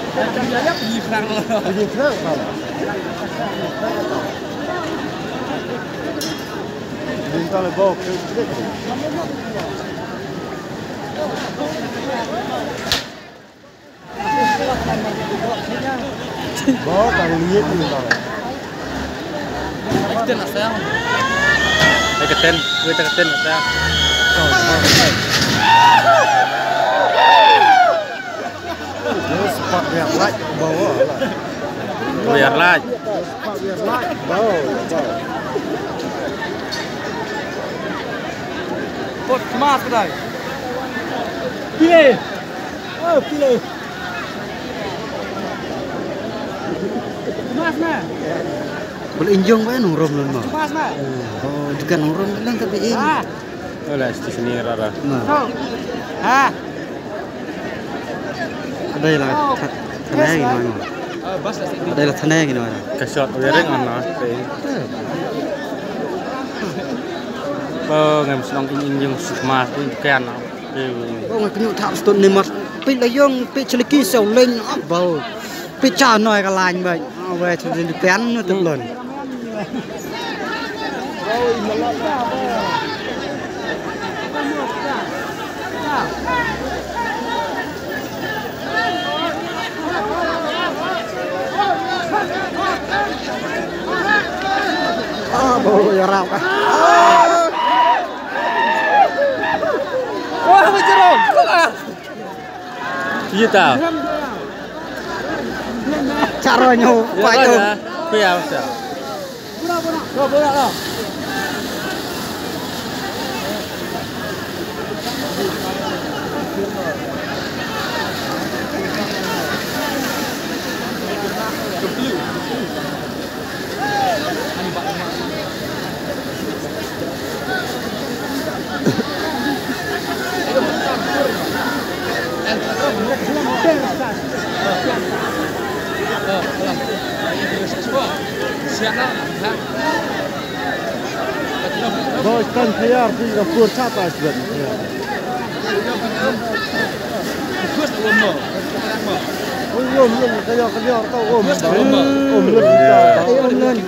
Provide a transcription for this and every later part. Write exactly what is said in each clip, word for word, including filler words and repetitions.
Pynïap khnang. Pynïap khnang. Bintang le bok. Bok ang liet ni bok. Kita nak sayang. Eh, keten, kita keten nak sayang. Sepak biar light bawa lah. Biar light. Sepak biar light bawa. Pot kemas kedai. Pilih. Oh, pilih. Kemas meh. Boleh injong ba nong rom lon ma. Kemas meh. Oh, juga nong rom leng ka bi. Ah. Wala sti sini rara. Nah. Ha. Ada lah. Ada yang mana? Ada lah sana yang mana? Ka shot wiring ana. Ba ngam shnong in in yung sukma in kan. Ba ngam kñu thap stone ni mat. Pi la yung pi chliki saw leng ba. Pi cha noi ka lain ba. Ba chliki kan tu lon. Ah, bau ya rap. Wah, bejerong. Iya ta. Cara nyo. Ya, pakai kan, tu. Ya. Kuya masa. Boys, kan tayar, please, of course, chapa is good. Yeah. Oi, oi, oi, kaya, kaya, kaya, oi, oi, oi, oi, oi.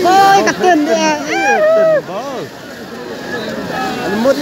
Oi, ka tun dia. Mut